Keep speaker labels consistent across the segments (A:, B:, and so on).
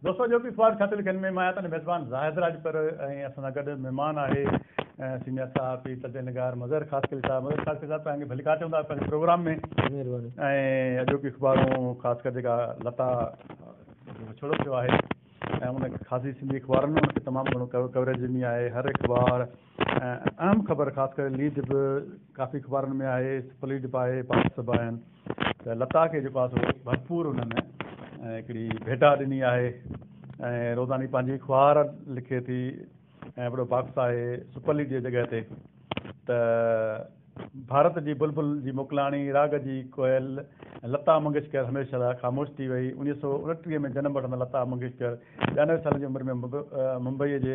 A: دوستو اڄوڪي اخبار ڇا ٿو لکي ۾ مان آهيان توهان جو ميزبان زاهد راڄپر ۽ اسان سان گڏ مهمان آهي سينيئر صحافي تجزئي نگار مظهر خاصخيلي صاحب. مظهر خاصخيلي صاحب توهان کي ڀليڪار چون ٿا پنهنجي پروگرام ۾.
B: مهرباني.
A: ۽ اڄوڪي اخبارون خاص ڪري جيڪا لتا جو وڇوڙو ٿيو آهي ۽ ان خاصي سنڌي اخبارن ۾ ان کي تمام گهڻو ڪوريج ڏني آهي. هر اخبار اهم خبر خاص ڪري ليڊ به ڪافي اخبارن ۾ آهي، سپر ليڊ به آهي، باڪس به آهن ته لتا کي جيڪو آهي سو ڀرپور ان ۾ هڪڙي ڀيٽا ڏني آهي ۽ روزاني پنهنجي اخبار لکي ٿي ۽ وڏو باڪس آهي سپر ليڊ جي جڳهه تي ته ڀارت جي بلبل جي موڪلاڻي، راڳ جي ڪوئل لتا منگيشڪر هميشه لاء خاموش ٿي وئي. 1929 ۾ جنم وٺندڙ لتا منگيشڪر 92 سالن جي عمر ۾ ممبئيء جي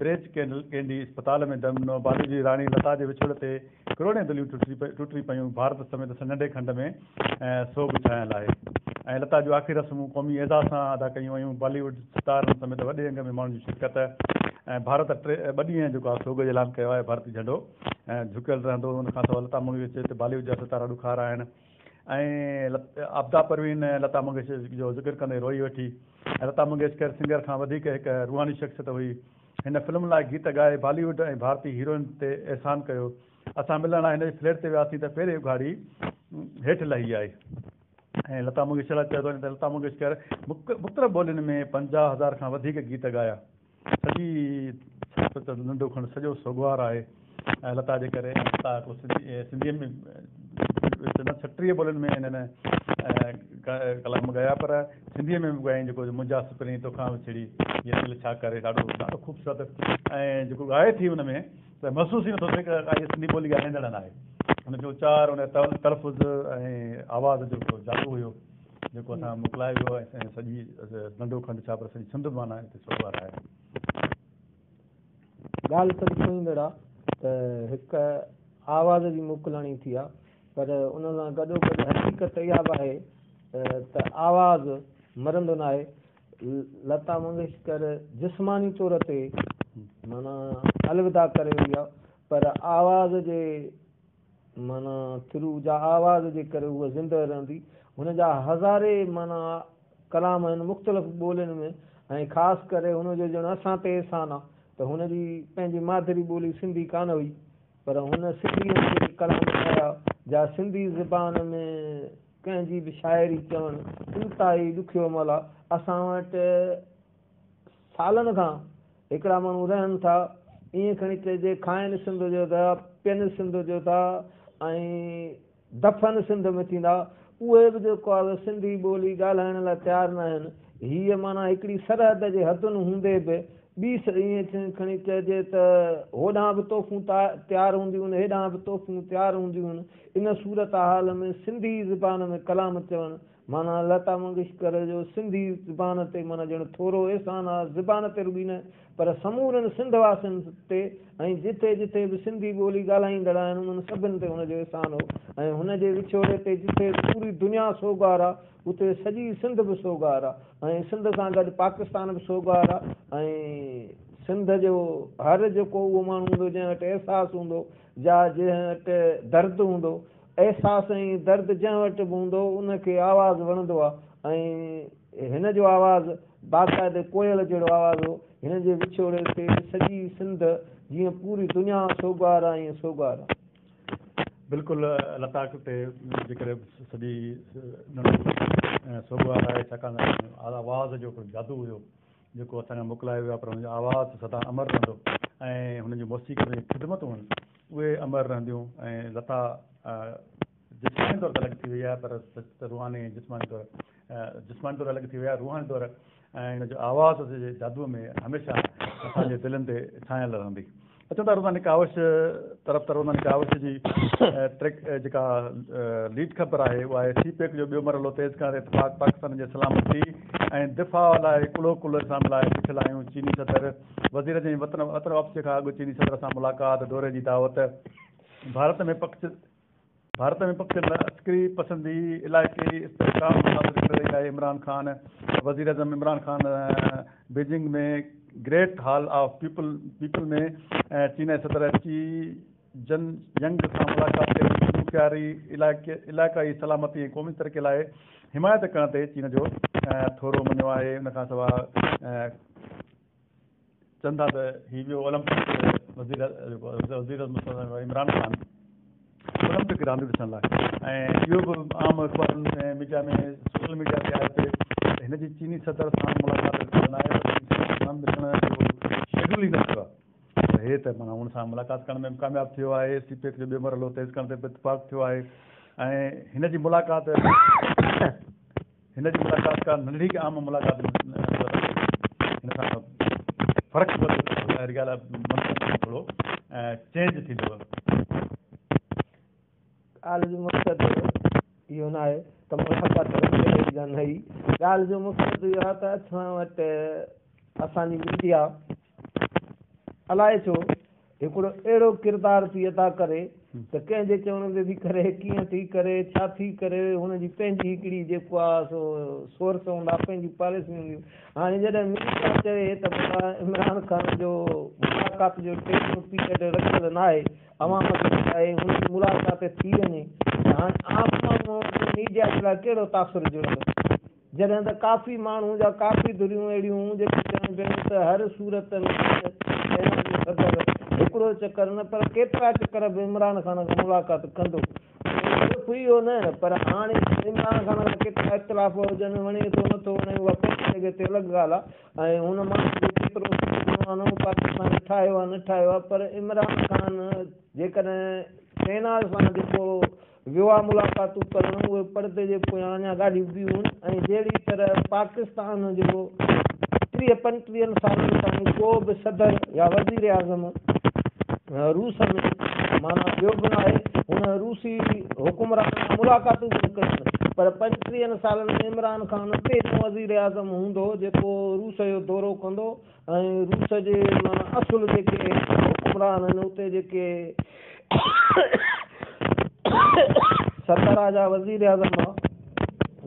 A: بريچ ڪينڊي اسپتال ۾ دم ڏنو. بالي ووڊ جي راڻي لتا جي وڇوڙي تي ڪروڙين دليون ٽٽي پيون. ڀارت سميت ننڍي کنڊ ۾ سوڳ ڇانيل آهي ۽ لتا جون آخري رسمون قومي اعزاز سان ادا ڪيون ويون. بالي ووڊ ستارن سميت وڏي انگ ۾ ماڻهن جي شرڪت ۽ ڀارت ٻه ڏينهن جيڪو آهي سوڳ جو اعلان ڪيو آهي. ڀارتي جهنڊو جهڪيل رهندو. ان کان سواء لتا منگيشڪر چيو ته بالي ووڊ جا ستارا ڏکارا آهن ۽ عابده پروين لتا منگيشڪر جو ذڪر ڪندي روئي ويٺي ۽ لتا منگيشڪر سنگر کان وڌيڪ هڪ روحاني شخصيت هئي. هن فلم لاء گيت ڳائي بالي ووڊ ۽ ڀارتي هيروئن تي احسان ڪيو. اسان ملڻ لاء هن جي فليٽ تي وياسين ته پيرين اگهاڙي هيٺ لهي آئي ۽ لتا منگيشڪر لاء چيو ٿو وڃي ته لتا منگيشڪر مختلف ٻولين ۾ 50,000 کان وڌيڪ گيت ڳايا. سڄي ته ننڍو کنڊ سڄو سوڳوار آهي ۽ لتا جي ڪري ۽ لتا ڪو سنڌي سنڌيء ۾ نه 36 ٻولين ۾ هنن ڪلام ڳايا پر سنڌيء ۾ به ڳايائين جيڪو منهنجا سپرين توکان وڇڙي هيء دل ڇا ڪري ڏاڍو ڏاڍو خوبصورت ۽ جيڪو ڳائي ٿي ان ۾ ته محسوس ئي نٿو ٿئي ته ڪا هيء سنڌي ٻولي ڳالهائيندڙ نه آهي. هن جو اچار ان جو تلفظ ۽ آواز جو هڪڙو جادو هيو. جيڪو اسان موڪلائي ويو ۽ سڄي ننڍو کنڊ ڇا پر سڄي سنڌ معنيٰ هتي سوڳوار آهي.
B: ڳالهه ته ڏکوئيندڙ آ ته هڪ آواز جي موڪلاڻي ٿي آ پر ان سان گڏوگڏ حقيقت اها به آهي ته آواز مرندو ناهي. لتا منگيشڪر جسماني طور تي معنيٰ الوداع ڪري وئي آ پر آواز جي معنيٰ ٿرو جا آواز جي ڪري هوء زندهه رهندي. هن جا هزارين معنيٰ ڪلام آهن مختلف ٻولين ۾ ۽ خاص ڪري هن جو ڄڻ اسان تي احسان آ ته هن جي پنهنجي مادري ٻولي سنڌي ڪانه هئي پر هن سنڌيء ۾ جيڪي ڪلام ڳايا جا سنڌي زبان ۾ ڪنهن جي به شاعري چوڻ انتهائي ڏکيو عمل آ. اسان وٽ سالن کان هڪڙا ماڻهو رهن ٿا، ائين کڻي چئجي کائن سنڌ جو ٿا، پين سنڌ جو ٿا ۽ دفن سنڌ ۾ ٿيندا، اهي به جيڪو آهي سنڌي ٻولي ڳالهائڻ لاء تيار ناهن. هيء معنيٰ هڪڙي سرحد جي حدن هوندي به ٻي ائين کڻي چئجي ته هوڏانهن به توفون تيار هونديون آهن، هيڏانهن به توفون تيار هونديون آهن. ان صورتحال ۾ سنڌي زبان ۾ ڪلام چوڻ معنيٰ لتا منگيشڪر جو سنڌي زبان تي معنيٰ ڄڻ ٿورو احسان آ، زبان تي رڳي نه پر سمورن سنڌ واسين تي ۽ جٿي جٿي به سنڌي ٻولي ڳالهائيندڙ آهن انهن سڀن تي هن جو احسان هو ۽ هن جي وڇوڙي تي جٿي پوري دنيا سوڳوار آ اتي سڄي سنڌ به سوڳوار آ ۽ سنڌ سان گڏ پاڪستان به سوڳوار آ ۽ سنڌ جو هر جيڪو اهو ماڻهو هوندو جنهن وٽ احساس هوندو جا جنهن وٽ درد هوندو احساس ۽ درد جنهن وٽ به هوندو ان کي آواز وڻندو آ ۽ هن جو آواز باقاعدي ڪوئل جهڙو آواز هو. هن جي وڇوڙي تي سڄي سنڌ جيئن پوري دنيا سوڳوار آ ائين سوڳوار آ.
A: بلڪل لتا تي جيڪڏهن سڄي ننڍو سوڳوار آهي ڇاڪاڻ ته آواز جو هڪڙو جادو هيو جيڪو اسان کان موڪلائي ويو آ پر هن جو آواز سدا امر رهندو ۽ هن جون موسيقي ۾ خدمتون آهن اهي امر رهنديون ۽ لتا جسماني طور تي الڳ ٿي وئي آهي پر سچ ته روحاني ۽ جسماني طور جسماني طور الڳ ٿي وئي آهي روحاني طور ۽ هن جو آواز جي جادوء ۾ هميشه اسان جي دلين تي ڇانيل رهندي. اچون ٿا روزاني ڪاوش طرف ته روزاني ڪاوش جي ٽريڪ جيڪا ليڊ خبر آهي اها آهي سي پيڪ جو ٻيو مرحلو تيز ڪرڻ تي اتفاق پاڪستان جي سلامتي ۽ دفاع لاء ڪلهو ڪلهي سان ملائي بيٺل آهيون چيني صدر وزير جي وطن وطن واپسي کان اڳ چيني صدر سان ملاقات، دوري جي دعوت. ڀارت ۾ ڀارت ۾ پکڙيل عسڪري پسندي علائقي استحڪام متاثر ڪري رهي آهي، عمران خان. وزيراعظم Imran Khan Beijing ۾ great hall of people people ۾ چيني صدر شي جن ينگ سان ملاقات ڪئي، خودمختياري، علائقائي سلامتي ۽ قومي ترقي لاء حمايت ڪرڻ تي چين جو ٿورو مڃيو آهي. ان کان سواء چون ٿا ته هي ويو اولمپڪ وزير وزيراعظم عمران خان اولمپڪ رانديون ڏسڻ لاء ۽ اهو به عام اخبارن ۾ ميڊيا ۾ سوشل ميڊيا تي آيو پئي ته هن جي چيني صدر سان ملاقات ٿيل ناهي پر چيني صدر سان ملڻ جو شيڊول ئي نه ٿيو آهي پر هي ته معنيٰ ان سان ملاقات ڪرڻ ۾ به ڪامياب ٿيو آهي، سي پيڪ جو ٻيو مرحلو تيز ڪرڻ تي به اتفاق ٿيو آهي ۽ هن جي ملاقات هن جي ملاقات ڪا ننڍڙي عام ملاقات نظر اچي ٿي. هن سان فرق پوندو ته ظاهر ڳالهه آهي منظر ٿورو چينج ٿيندو.
B: ڳالهه جو مقصد اهو نه آهي ته ملاقات رنگريز جا نه هئي. ڳالهه جو مقصد اهو آهي ته اسان وٽ اسان جي ميڊيا الائي ڇو هڪڙو اهڙو ڪردار ٿي ادا ڪري ته ڪنهن جي چوڻ تي ٿي ڪري، ڪيئن ٿي ڪري، ڇا ٿي ڪري، هن جي پنهنجي هڪڙي جيڪو آهي سو سورس هوندا، پنهنجي پاليسيون هونديون. هاڻي جڏهن ميڊيا چوي ته ڀلا عمران خان جو ملاقات جو ٽائيم پيريڊ رکيل ناهي، عوام کي ٻڌائي هن جي ملاقات ٿي وڃي ته هاڻي عام ماڻهوء وٽ ميڊيا جي لاء ڪهڙو تاثر جڙندو؟ جڏهن ته ڪافي ماڻهو يا ڪافي ڌريون اهڙيون هيون جيڪي چون پيون ته هر صورت ۾ چينا جو صدر هڪڙو چڪر نه پر ڪيترا چڪر به عمران خان سان ملاقات ڪندو. صرف اهو نه پر هاڻي عمران خان سان ڪيترا اختلاف هجن، وڻي ٿو نه ٿو وڻي اها پنهنجي جڳهه تي الڳ ڳالهه آهي ۽ هن ماڻهو جو ڪيترو سٺو آهي نئون پاڪستان ٺاهيو آهي نه ٺاهيو آهي پر عمران خان جيڪڏهن چينا سان جيڪو ويو آ ملاقاتون ڪرڻ اهي پردي جي پويان اڃا ڳالهيون ٻيون هن ۽ جهڙي طرح پاڪستان جو ٽيهه پنجٽيهن سالن تائين ڪو به صدر يا وزير اعظم روس ۾ معنيٰ ويو به ناهي هن روسي حڪمران سان ملاقاتون به نه ڪيون پر پنجٽيهن سالن ۾ عمران خان پهريون وزير اعظم هوندو جيڪو روس جو دورو ڪندو ۽ روس جي معنيٰ اصل جيڪي حڪمران آهن اتي جيڪي صدر آ جا وزير اعظم آ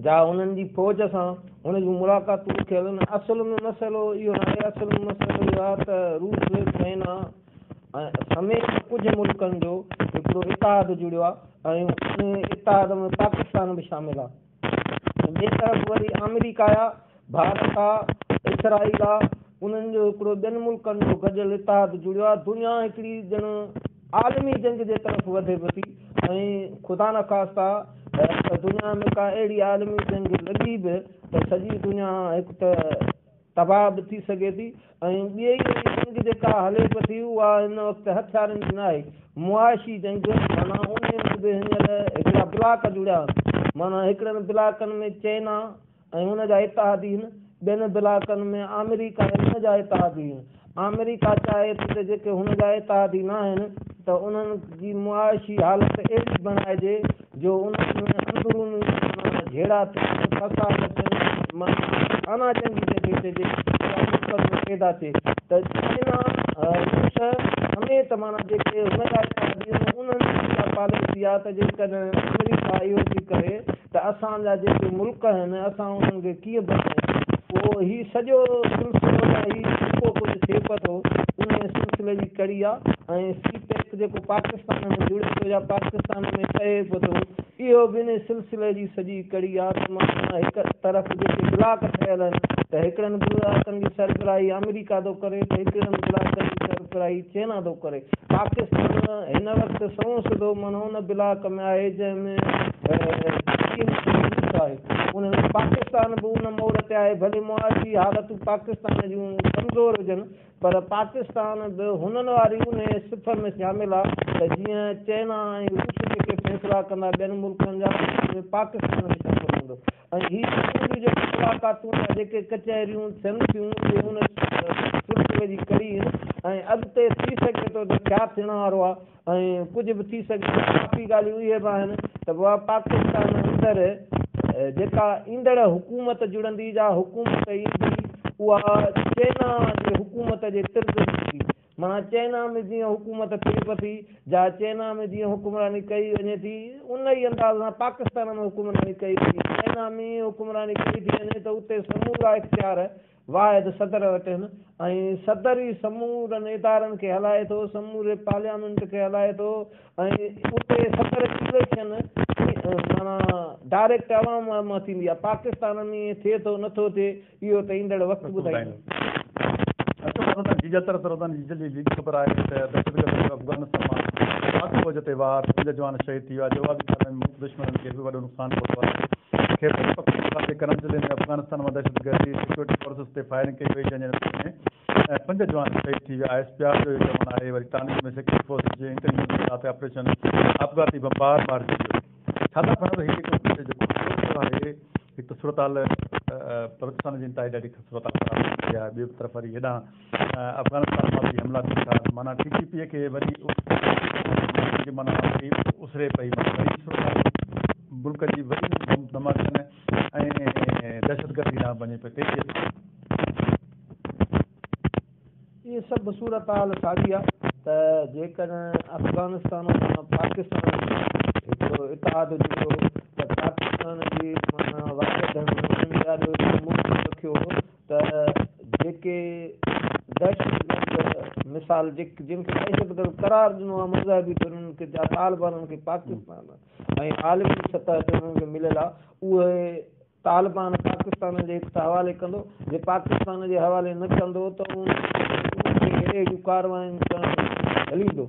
B: جا انهن جي فوج سان هن جون ملاقاتون ٿيل آهن اصل ۾ مسئلو اهو ناهي اصل ۾ مسئلو اهو آهي ته روس چائنا ۽ سميت ڪجهه ملڪن جو هڪڙو اتحاد جڙيو آهي ۽ ان اتحاد ۾ پاڪستان به شامل آهي. ٻئي طرف وري آمريڪا آ، ڀارت آ، اسرائيل آ، انهن جو هڪڙو ٻين ملڪن جو گڏيل اتحاد جڙيو آ، دنيا هڪڙي ڄڻ عالمي جنگ جي طرف وڌي پئي ٿي ۽ خدا نخواسته ته دنيا ۾ ڪا اهڙي عالمي جنگ لڳي به ته سڄي دنيا هڪ ته تباهه به ٿي سگهي ٿي ۽ ٻئي وري جنگ جيڪا هلي به ٿي اها هن وقت هٿيارن جي ناهي، معاشي جنگ معنيٰ انهي ۾ به هينئر هڪڙا بلاڪ جڙيا آهن معنيٰ هڪڙن بلاڪن ۾ چئنا ۽ ان جا اتحادي آهن ٻين بلاڪن ۾ آمريڪا ۽ ان جا اتحادي آهن آمريڪا چاهي ٿي ته جيڪي هن جا اتحادي ناهن ته انهن جي معاشي حالت اهڙي بڻائجي جو انهن ۾ اندروني معنيٰ جهيڙا ٿين، فساد ٿين، معنيٰ خانه جنگي جنهن کي چئجي اها ملڪن ۾ پيدا ٿئي ته چائنا، روس سميت معنيٰ جيڪي هن جا اتحادي آهن انهن جي اها پاليسي آهي ته جيڪڏهن آمريڪا اهو ٿي ڪري ته اسان جا جيڪي ملڪ آهن اسان انهن کي ڪيئن بچايون پوء هي سڄو سلسلو يا هي جيڪو ڪجهه ٿئي پيو ٿو انهي سلسلي جي ڪڙي آ ۽ سي پيڪ جيڪو پاڪستان ۾ جڙي ٿو يا پاڪستان ۾ ٺهي پيو ٿو اهو به انهي سلسلي جي سڄي ڪڙي آ ته معنيٰ هڪ طرف جيڪي بلاڪ ٺهيل آهن ته هڪڙن بلاڪن جي سربراهي آمريڪا ٿو ڪري ته هڪڙن بلاڪن جي سربراهي چينا ٿو ڪري. پاڪستان هن وقت سنئون سڌو معنيٰ ان بلاڪ ۾ آهي جنهن ۾ چين ۽ روس آهي. ان ۾ پاڪستان به ان موڙ تي آهي ڀلي معاشي حالتون پاڪستان جون ڪمزور هجن پر پاڪستان به هنن واري انهي صف ۾ شامل آهي ته جيئن چينا ۽ روس جيڪي فيصلا ڪندا ٻين ملڪن جا انهن ۾ پاڪستان به شامل هوندو. ۽ هي سموريون جيڪي ملاقاتون يا جيڪي ڪچهريون ٿين ٿيون اهي ان سلسلي جي ڪڙي آهن ۽ اڳتي ٿي سگهي ٿو ته ڇا ٿيڻ وارو آهي ۽ ڪجهه به ٿي سگهي ٿو ڪافي ڳالهيون اهي به آهن ته بابا پاڪستان اندر جيڪا ايندڙ حڪومت جڙندي جا حڪومت ايندي اها چينا جي حڪومت جي طرز جي هوندي معنيٰ چينا ۾ جيئن حڪومت ٿئي به ٿي، جا چينا ۾ جيئن حڪمراني ڪئي وڃي ٿي، ان ئي انداز سان پاڪستان ۾ حڪمراني ڪئي ويندي. چينا ۾ ائين حڪمراني ڪئي ٿي وڃي ته اتي سمورا اختيار واحد صدر وٽ آهن ۽ صدر ئي سمورن ادارن کي هلائي ٿو، سموري پارليامينٽ کي هلائي ٿو ۽ اتي صدر جي اليڪشن معنيٰ ڊائريڪٽ عوام مان ٿيندي آهي. پاڪستان ۾ ائين ٿئي ٿو نٿو ٿئي اهو ته ايندڙ وقت ٻڌائيندو.
A: اچو ته جيجل طرف روزاني جيجل جي ليڊ خبر آهي ته دهشتگردن جو افغانستان مان پاڪ فوج تي وار، پنج جوان شهيد ٿي ويا، جوابي ڪارروائي ۾ ملڪ دشمنن کي به وڏو نقصان پهتو آهي. خيبر پختونخوا جي ڪرم ضلعي ۾ افغانستان مان دهشتگردي سيڪيورٽي فورسز تي فائرنگ ڪئي وئي جنهن جي نتيجي ۾ پنج جوان شهيد ٿي ويا. I S P R جو اهو چوڻ آهي وري ٽانڪ ۾ سيڪيورٽي فورسز جي انٽيليجنس خلاف آپريشن آپگهاتي بمبار مارجي ويو. ڇا ٿا فرض هي جيڪو جيڪو حملو ٿيو آهي هڪ ته صورتحال بلوچستان جي انتهائي ڏاڍي صورتحال خراب ٿي پئي آهي ٻئي طرف وري هيڏانهن افغانستان مان به حملا ٿين ٿا معنيٰ ٽي ٽي پي کي وري معنيٰ وري اسري پئي معنيٰ وري صورتحال ملڪ جي وري بم ڌماڪن ۽ دهشتگردي ڏانهن وڃي پئي تيزيء سان.
B: اهي سڀ صورتحال ساڳي آ ته جيڪڏهن افغانستان سان پاڪستان هڪڙو اتحاد جڙيو ته پاڪستان جي معنيٰ واڳ ڌڻين انهن جي آڏو هڪڙو موقف رکيو هو ته جيڪي دهشتگرد مثال جن کي دهشتگرد قرار ڏنو آ مذهبي ڌرين کي جا طالبانن کي پاڪستان ۽ عالمي سطح تي انهن کي مليل آ اهي طالبان پاڪستان جي هڪ ته حوالي ڪندو، جي پاڪستان جي حوالي نه ڪندو ته ان کي اهڙيون ڪارروايون ڪرڻ جهليندو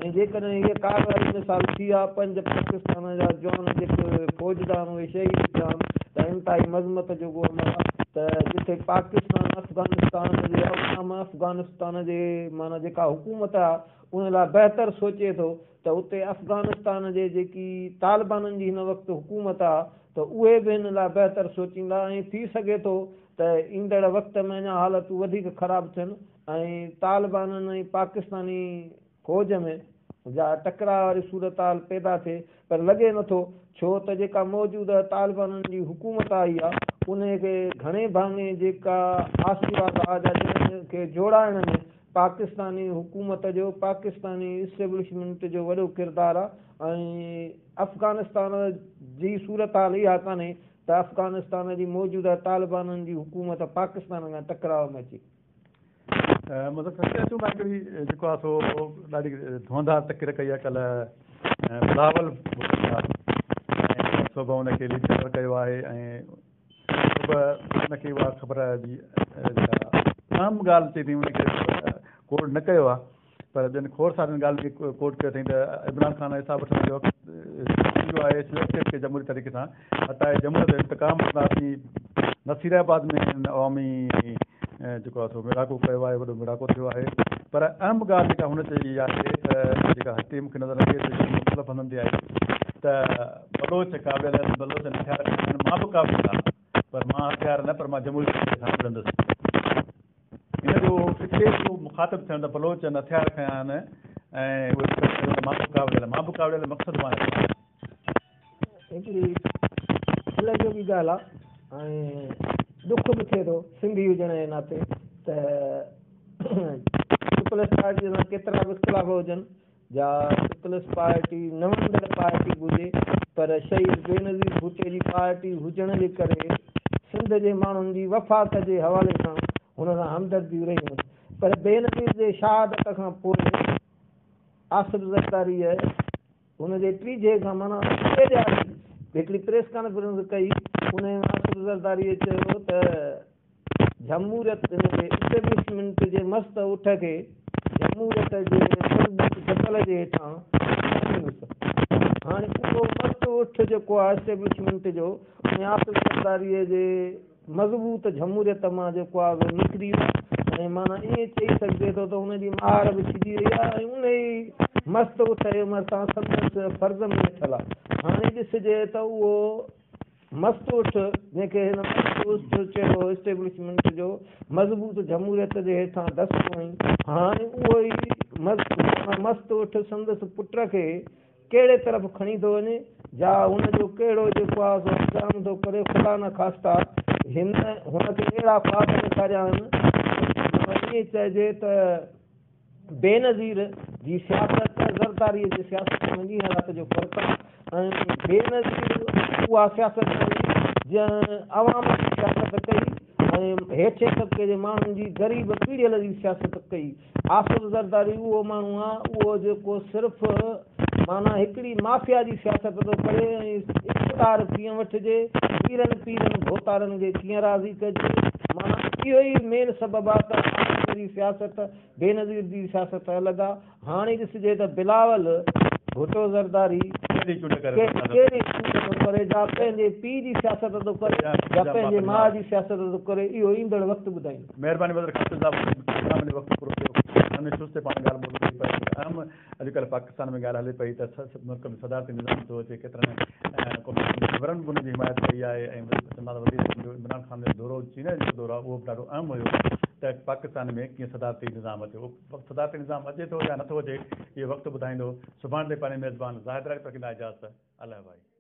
B: ۽ جيڪڏهن هيء ڪارروائي مثال ٿي ها پنج پاڪستان جا جوان جيڪي فوجدار اهي شهيد ٿيا آهن ته انتهائي مذمت جوڳو عمل آهي ته جتي پاڪستان افغانستان جي عوام افغانستان جي معنيٰ جيڪا حڪومت آهي ان لاء بهتر سوچي ٿو ته اتي افغانستان جي جيڪي طالبانن جي هن وقت حڪومت آ ته اهي به هن لاء بهتر سوچيندا ۽ ٿي سگهي ٿو ته ايندڙ وقت ۾ اڃا حالتون وڌيڪ خراب ٿين ۽ طالبانن ۽ پاڪستاني فوج ۾ جا ٽڪراء واري صورتحال پيدا ٿئي پر لڳي نٿو ڇو ته جيڪا موجوده طالبانن جي حڪومت آئي آ انهي کي گهڻي ڀاڱي جيڪا آشيرواد آ جا جنهن کي جوڙائڻ ۾ پاڪستاني حڪومت جو پاڪستاني اسٽيبلشمينٽ جو وڏو ڪردار آ ۽ افغانستان جي صورتحال اها ڪانهي ته افغانستان جي موجوده طالبانن جي حڪومت پاڪستان کان ٽڪراء ۾ اچي.
A: مظفر اڳتي اچون ٿا هڪڙي جيڪو آ سو ڏاڍي ڌوئندار تقرير ڪئي آ ڪلهه بلاول ڀٽو صاحب ۽ صبح ان کي ليڊر ڪيو آهي ۽ به ان کي اها خبر جي جيڪا اهم ڳالهه چئي اٿئي ان کي ڪوٽ نه ڪيو آهي پر ٻين کوڙ سارين ڳالهين کي ڪوٽ ڪيو اٿئي ته عمران خان حساب وٺڻ جو وقت ٿي ويو آهي سليڪٽيڊ کي جمهوري طريقي سان هٽائي جمهوريت جو انتقام وٺنداسين نصير آباد ۾ عوامي جيڪو آهي سو ميڙاڪو ڪيو آهي وڏو ميڙاڪو ٿيو آهي پر اهم ڳالهه جيڪا هن چئي آهي ته جيڪا هتي مونکي نظر اچي ٿي مختلف هنڌن تي آئي ته بلوچ ڪاوڙيل آهن، بلوچن هٿيار کنيا آهن، مان به ڪاوڙيل آهيان، پر مان هٿيار نه پر مان جمهوري طريقي سان وڙهندس. هن جو اتي اهو مخاطب ٿيڻ ته بلوچن هٿيار کنيا آهن ۽ اهي چون ته مان به ڪاوڙيل آهيان، مان به ڪاوڙيل مقصد مان آهي.
B: هڪڙي کل جوڳي ڳالهه آهي ۽ ڏک به ٿئي ٿو سنڌي هجڻ جي ناتي ته پيپلز پارٽي سان ڪيترا به اختلاف هجن جا پيپلز پارٽي نه وڻندڙ پارٽي به هجي پر شهيد بينظير ڀٽي جي پارٽي هجڻ جي ڪري سنڌ جي ماڻهن جي وفاق جي حوالي سان هن سان همدرديون رهيون پر بينظير جي شهادت کان پوء آصف زرداريء هن جي ٽيجهي کان معنيٰ ٽي ڏهاڙي هڪڙي پريس ڪانفرنس ڪئي ان ۾ آصف زرداريء چيو ته جمهوريت جي اسٽيبلشمينٽ جي مست اٺ کي جمهوريت جي مضبوط جبل جي هيٺان آڻيندس. هاڻي اهو مست اٺ جيڪو آهي اسٽيبلشمينٽ جو ان آصف زرداريء جي مضبوط جمهوريت مان جيڪو آهي سو نڪري ويو ۽ معنيٰ ائين چئي سگهجي ٿو ته ان جي مهار به ڇڄي وئي آهي ۽ ان ئي مست اٺ جي مٿان سندس فرزند ويٺل آهي. هاڻي ڏسجي ته اهو مست اٺ، جنهن کي هن مست اٺ چيو هو، اسٽيبلشمينٽ جو مضبوط جمهوريت جي هيٺان دس هئائين. هاڻي اهو ئي مست اٺ سندس پٽ کي ڪهڙي طرف کڻي ٿو وڃي، جا هن جو ڪهڙو جيڪو آهي سو انجام ٿو ڪري، خدا نخواسته هن هن کي اهڙا خواب ڏيکاريا آهن، معنيٰ ائين چئجي ته. بينظير جي سياست ۽ زرداري جي سياست ۾ ڏينهن رات جو فرق آهي ۽ بينظير اها سياست ڪئي جنهن عوام جي سياست ڪئي ۽ هيٺين طبقي جي ماڻهن جي غريب پيڙهيل جي سياست ڪئي. آصف زرداري اهو ماڻهو آ اهو جيڪو صرف معنيٰ هڪڙي مافيا جي سياست ٿو ڪري ۽ اقتدار ڪيئن وٺجي، ميرن پيرن ڀوتارن کي ڪيئن راضي ڪجي معنيٰ اهو ئي مين سبب آ ته آصف جي سياست بينظير جي سياست الڳ آ. هاڻي ڏسجي ته بلاول ڀٽو زرداري
A: ڪهڙي چونڊ ڪري ٿو
B: ڪهڙي چونڊ ٿو ڪري جا پنهنجي پيء جي سياست ٿو ڪري يا پنهنجي ماء جي سياست ٿو ڪري اهو ايندڙ وقت ٻڌائيندو.
A: مهرباني بدر خاطر صاحب پروگرام جو وقت پورو ٿيو ان شوز تي پاڻ ڳالهه ٻولهه ڪئي پئي اهم اڄڪلهه پاڪستان ۾ ڳالهه هلي پئي ته ملڪ ۾ صدارتي نظام ٿو اچي ڪيترن قومي ميمبرن به ان جي حمايت ڪئي آهي ۽ چوندا ته وزير جو عمران خان جو دورو چين جو دورو آهي اهو به ڏاڍو اهم هيو ته پاڪستان ۾ ڪيئن صدارتي نظام اچي صدارتي نظام اچي ٿو يا نٿو اچي اهو وقت ٻڌائيندو. سڀاڻ تائين پنهنجي ميزبان زاهد راڄپر کي ڏيندا اجازت. الله ڀائي.